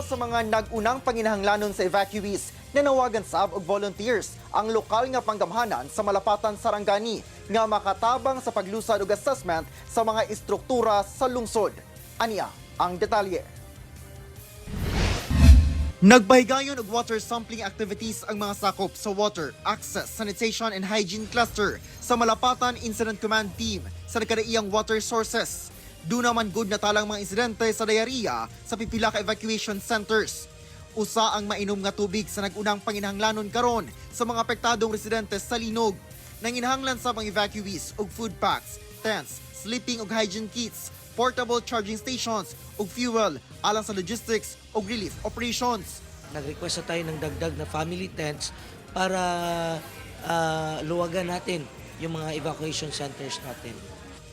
sa mga nag-unang panginahanglanon sa evacuees, nanawagan sab og volunteers ang lokal nga panggamhanan sa Malapatan, Sarangani nga makatabang sa paglusad og assessment sa mga istruktura sa lungsod. Ania ang detalye. Nagpahigayon og water sampling activities ang mga sakop sa Water, Access, Sanitation and Hygiene Cluster sa Malapatan Incident Command Team sa nagkadaiyang water sources. Duna man gud natalang mga insidente sa diarrhea sa pipila ka evacuation centers. Usa ang mainom nga tubig sa nag-unang panginahanglanon karon sa mga apektadong residente sa linog. Nanginahanglan sa mga evacuees og food packs, tents, sleeping ug hygiene kits, portable charging stations ug fuel alang sa logistics ug relief operations. Nag-request na tayo ng dagdag na family tents para luwagan natin yung mga evacuation centers natin.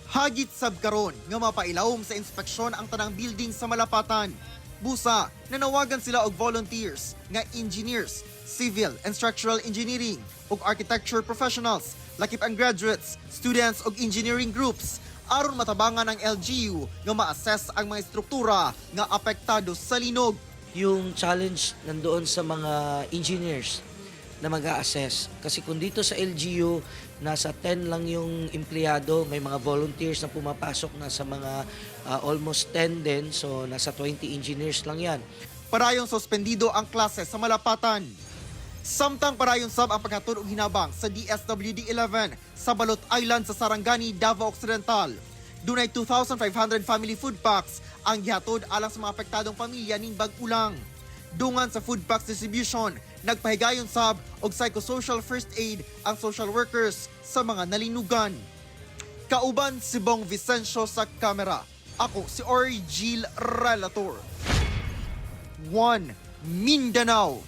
Hagit sab karon nga mapailawom sa inspeksyon ang tanang building sa Malapatan. Busa, nanawagan sila og volunteers nga engineers, civil and structural engineering ug architecture professionals, lakip ang graduates, students ug engineering groups aron matabangan ang LGU nga ma-assess ang mga istruktura nga apektado sa linog. Yung challenge nandoon sa mga engineers na mag assess. Kasi kung dito sa LGU, nasa 10 lang yung empleyado, may mga volunteers na pumapasok, nasa mga almost 10 din, so nasa 20 engineers lang yan. Padayong suspendido ang klase sa Malapatan. Samtang padayon sab ang paghatod og hinabang sa DSWD 11 sa Balot Island sa Sarangani, Davao Occidental. Dunay 2,500 family food packs ang gihatod alang sa mga apektadong pamilya ning bag-ulang. Dungan sa food packs distribution, nagpahigayon sab og psychosocial first aid ang social workers sa mga nalinugan. Kauban si Bong Vicencio sa kamera. Ako si Orgil Relator. 1 Mindanao.